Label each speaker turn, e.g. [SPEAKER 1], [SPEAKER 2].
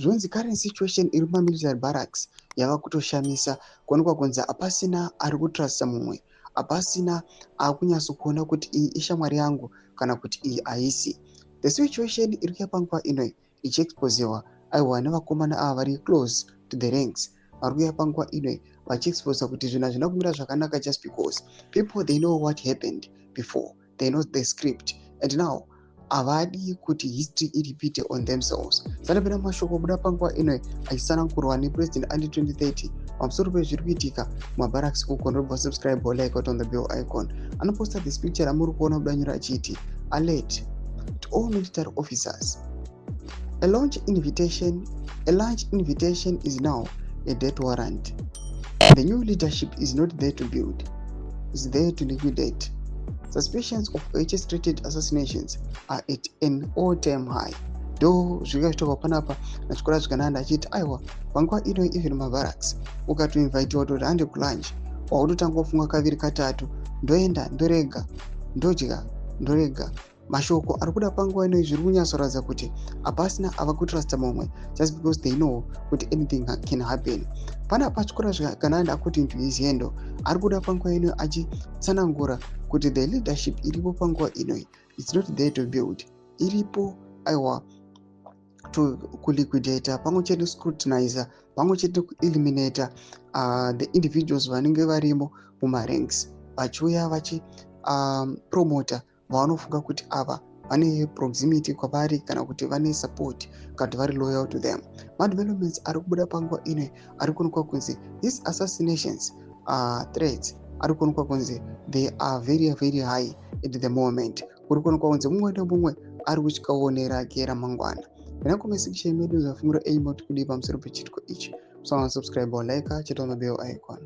[SPEAKER 1] Zvonzi current situation iri mumamilitary barracks yava kutoshamisa, kuonekwa kunzi hapasina ari kutrusta mumwe, hapasina akunyatsokuona kuti iyi ishamwari yangu kana kuti iyi haisi. The situation iri kuya panguva ino ichiexposiwa, aiwa, nevakomana ava vari close to the ranks, vari kuuya panguva ino vachiexposa kuti zvinhu hazvina kumira zvakanaka, just because people, they know what happened before, they know the script, and now havadi kuti history irepeat on themselves. Sanapinda mashoko obuda panguva ino achitsanangurwa nePresident Anti 2030 pamusoro pezviri kuitika mumabarracks uko. Ndobva subscribe, like on the bell icon. Anoposta this picture ramuri kuona kudanyura achiti, "Alert to all military officers. A lunch invitation is now a death warrant. The new leadership is not there to build, is there to liquidate. Suspicions of orchestrated assassinations are at an all-time high." Ndo zvika zvitokwa panapa nachikora zvikananda achiti, aiwa, panguva ino even mabarracks ukatoinvitiwa kuti hande kulunch, wakutotanga kufunga kaviri katatu, ndoenda, ndorega, ndodya, ndorega. Mashoko ari kuda panguva ino zviri kunyatsoratidza kuti hapasina ava kutrusta mumwe, just because they know kuti anything can happen. Panapa chikora zvakananda, according to his handle, ari kuda panguva ino achitsanangura kuti the leadership iripo panguva ino, it's not there to build, iripo, aiwa, to kuliquidata pamwe chete scrutinizer, pamwe chete kueliminata the individuals vanenge varimo mumaranks, vachiuya vachipromota vavanofunga kuti ava vane proximity kwavari kana kuti vane support kana kuti vari loyal to them. Madevelopments ari kubuda panguva ino ari kuonekwa kunzi these assassinations threats ari kuonekwa kunzi they are very very high at the moment. Kuri kuonekwa kunzi mumwe nemumwe ari kutyawo nerake ramangwana. Ina comment section medu zvafungura enyu mati kudii pamusoro pechiitiko ichi. Musana subscribe or like, chita on the bell icon.